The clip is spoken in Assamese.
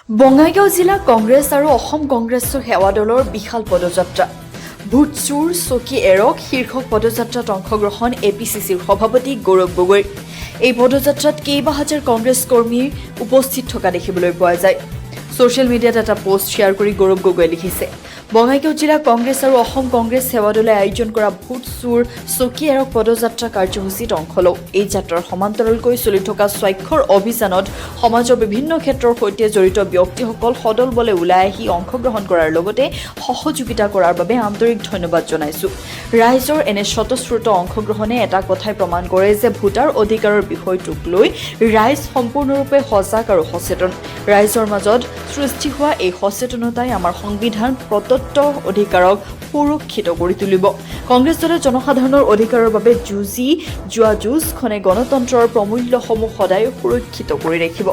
বঙাইগাঁও জিলা কংগ্ৰেছ আৰু অসম কংগ্ৰেছৰ সেৱা দলৰ বিশাল পদযাত্ৰা। ভোট চোৰ চকী এৰক শীৰ্ষক পদযাত্ৰাত অংশগ্ৰহণ এ পি চি চিৰ সভাপতি গৌৰৱ গগৈৰ। এই পদযাত্ৰাত কেইবা হাজাৰ কংগ্ৰেছ কৰ্মীৰ উপস্থিত থকা দেখিবলৈ পোৱা যায়। ছ'চিয়েল মিডিয়াত এটা পোষ্ট শ্বেয়াৰ কৰি গৌৰৱ গগৈয়ে লিখিছে, বঙাইগাঁও জিলা কংগ্ৰেছ আৰু অসম কংগ্ৰেছ সেৱা দলে আয়োজন কৰা ভোট চোৰ চকী এৰক পদযাত্ৰা কাৰ্যসূচীত অংশ লওঁ। এই যাত্ৰাৰ সমান্তৰালকৈ চলি থকা স্বাক্ষৰ অভিযানত সমাজৰ বিভিন্ন ক্ষেত্ৰৰ সৈতে জড়িত ব্যক্তিসকল সদলবলে ওলাই আহি অংশগ্ৰহণ কৰাৰ লগতে সহযোগিতা কৰাৰ বাবে আন্তৰিক ধন্যবাদ জনাইছো। ৰাইজৰ এনে স্বতঃস্ফূৰ্ত অংশগ্ৰহণে এটা কথাই প্ৰমাণ কৰে যে ভোটাৰ অধিকাৰৰ বিষয়টোক লৈ ৰাইজ সম্পূৰ্ণৰূপে সজাগ আৰু সচেতন। ৰাইজৰ মাজত সৃষ্টি হোৱা এই সচেতনতাই আমাৰ সংবিধান প্ৰদত্ত অধিকাৰক সুৰক্ষিত কৰি তুলিব। কংগ্ৰেছ দলে জনসাধাৰণৰ অধিকাৰৰ বাবে যুঁজি যোৱা যুঁজখনে গণতন্ত্ৰৰ প্ৰমূল্যসমূহ সদায় সুৰক্ষিত কৰি ৰাখিব।